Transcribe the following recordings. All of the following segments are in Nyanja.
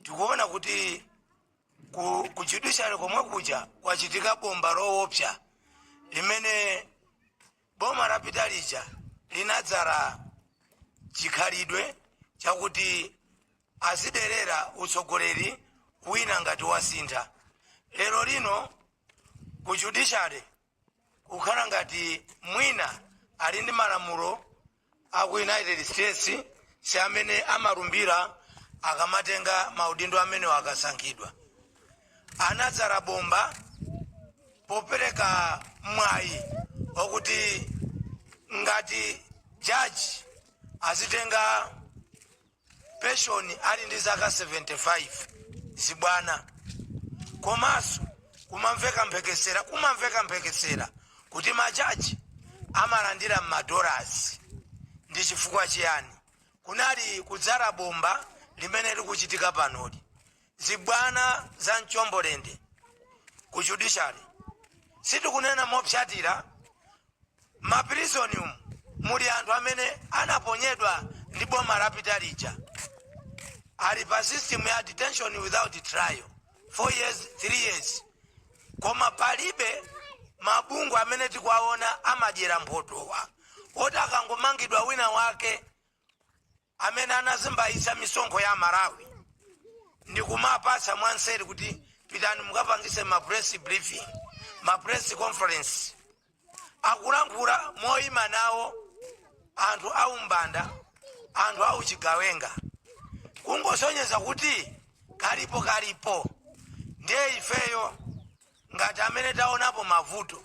Tikuona kuti ku judiciary komwe kuja kwachitika bomba loopsa limene boma lapita lija linadzala chikhalidwe chakuti aziderera utsogoleri wina ngati wasintha. Lero lino ku judiciary kukhala ngati mwina ali ndi malamulo aku United States, si amene amalumbira akamatenga maudindo amenewo akasankhidwa. Anadzala bomba popereka mwayi wakuti ngati jaji azitenga pension ali ndi zaka 75, zibwana. Komanso kumamveka mphekesera kuti majaji amalandira m'madollars. Ndi chifukwa chiyani kunali kudzala bomba limene likuchitika panoli? Zibwana za mchombolende ku judiciary. Sitikunena mopsatira maprison umu muli anthu amene anaponyedwa ndi boma lapita lija, ali pa system ya detention without trial 4 years, 3 years, koma palibe mabungwe amene tikuwaona amadyera mphotowa oti akangomangidwa wina wake amene anazimbayitsa misonkho ya Malawi ndikumapatsa mwanseri kuti pitani mukapangise ma press briefing, ma press conference, akulankhula moyima nawo anthu aumbanda, anthu auchigawenga, kungosonyeza kuti kalipo kalipo. Ndiye ifeyo ngati amene taonapo mavuto,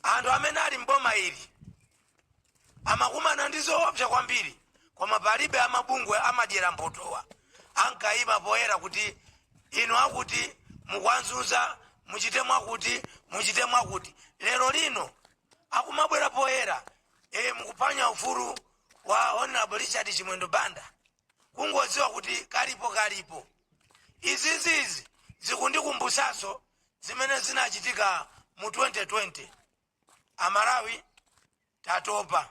anthu amene ali mboma ili amakumana ndi zoopsa kwambiri, koma palibe amabungwe amadyera mphotowa ankayima poyera kuti inu akuti mukwanzuza, muchite mwakuti, muchite mwakuti. Lero lino akumabwera poyera, mukuphwanya ufulu wa Honorable Richard Chimwendo Banda, kungodziwa kuti kalipo kalipo. Izizizi zikundikumbusanso zimene zinachitika mu 2020. Amalawi tatopa.